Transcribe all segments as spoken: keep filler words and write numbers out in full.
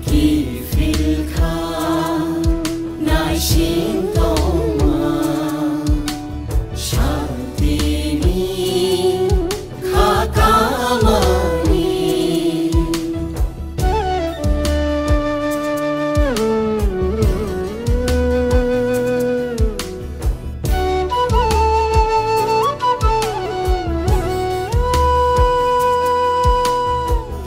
Kiphil kha naising tongma, santini kha kamani.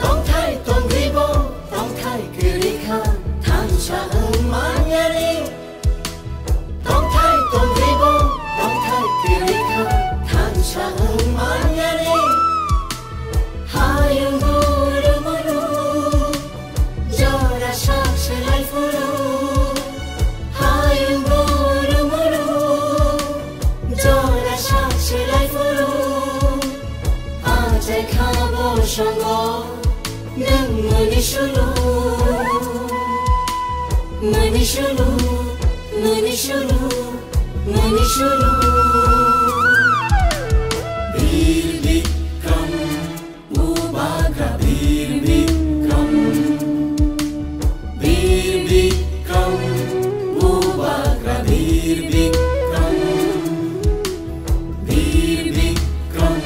Tongthai tongribo, tongthai kwrwi kha, thansa wng manyani. Tongthai tongribo, tongthai kwrwi kha, thansa wng manyani. Hayung guru muru, jora sak selai phuru. Hayung guru muru, jora sak selai phuru. Achai kha bo songo, nwng muni sulu, muni sulu, muni sulu, muni sulu. Bir Bikram, Bubagra Bir Bikram, Bir Bikram, Bubagra Bir Bikram, Bir Bikram,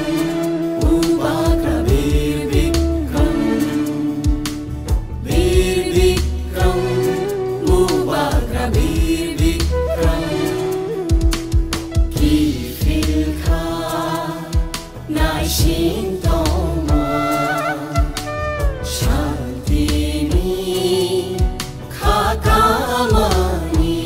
Bubagra Bir Bikram, Bir Bikram, Bubagra Bir Bikram. Kiphil kha naising tongma, santini kha kamani.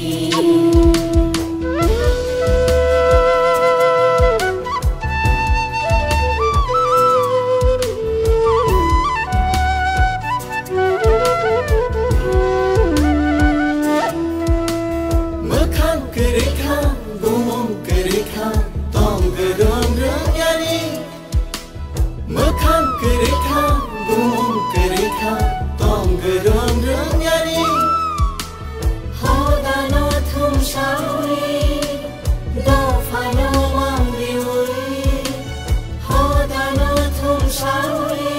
Mwkhang kwrwi kha, bumung kwrwi kha, tong kwrwng rwngyani. Mwkhang kwrwi kha, bumung kwrwi kha, tong kwrwng rwngyani. Hodano thumsawi, dophano mangriwi. Hodano thumsawi,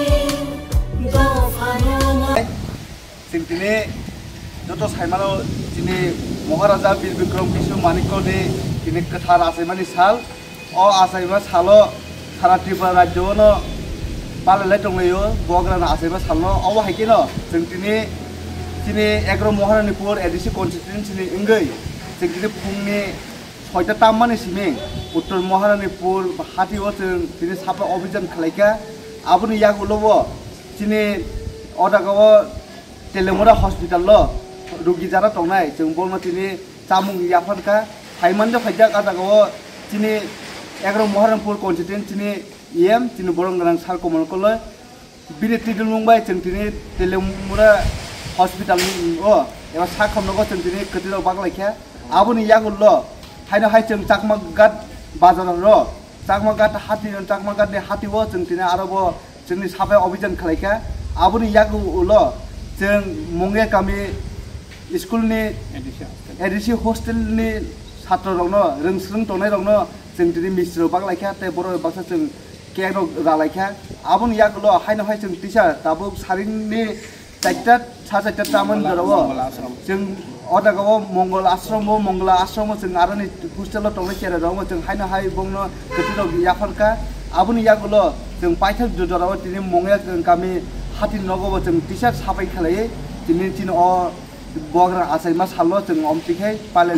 dophano mang- Chwng tini joto saimano chini Maharaja Bir Bikram Kisu Manikya ni tini kwthar achaimani sal. O achaima salo sara Tripura rajyo no palai lai tonglaio, Bubagra ni achaima salo. Obo hai kheno chwng tini chini Egro Maharanipur A D C constituency ni wngwi chwng tini phungni soita tammani simi Uttor Maharanipur hati o chwng tini sapa obhijan khlaikha. Aboni yagulo bo chini o jaga o Telemura hospital o rugi jara tongnai, chwng bono tini chamung yapharkha. Phaimande phaijak a jaga o chini Egro Maharanipur constituency ni E M chini borom gwnang sir Komol Koloi. Bini twitilmung bai chwng tini Telemura hospital o eba sakham nogo chwng tini kwtwi rok baklaikha. Aboni yagulo haino hai chwng Chakma Ghat bazar ro, Chakma Ghat hati, Chakma Ghat ni hati o chwng tini aro bo chwngni sapai obhijan khlaikha. Aboni yagulo chwng Mongya kami school ni A D C hostel ni satro rokno, rwng swrwng tongnai rokno chwng tini misti rok baklaikha tei borok baksa chwng cake rok ralaikha. Aboni yagulo haino hai chwng tisa tabuk saringni charta, sa charta tamani jora o chwng o jaga o Mongol Ashram o, Mongol Ashram o chwng aroni hostel o tongnai chera rok o chwng haino hai bongno kwtwi rok yapharkha. Aboni yagulo chwng paithak jora o tini Mongya kami hati nogo bo chwng tisa sapai khlaiwi tini chini o Bubagra achaima salo chwng omtwi khai palai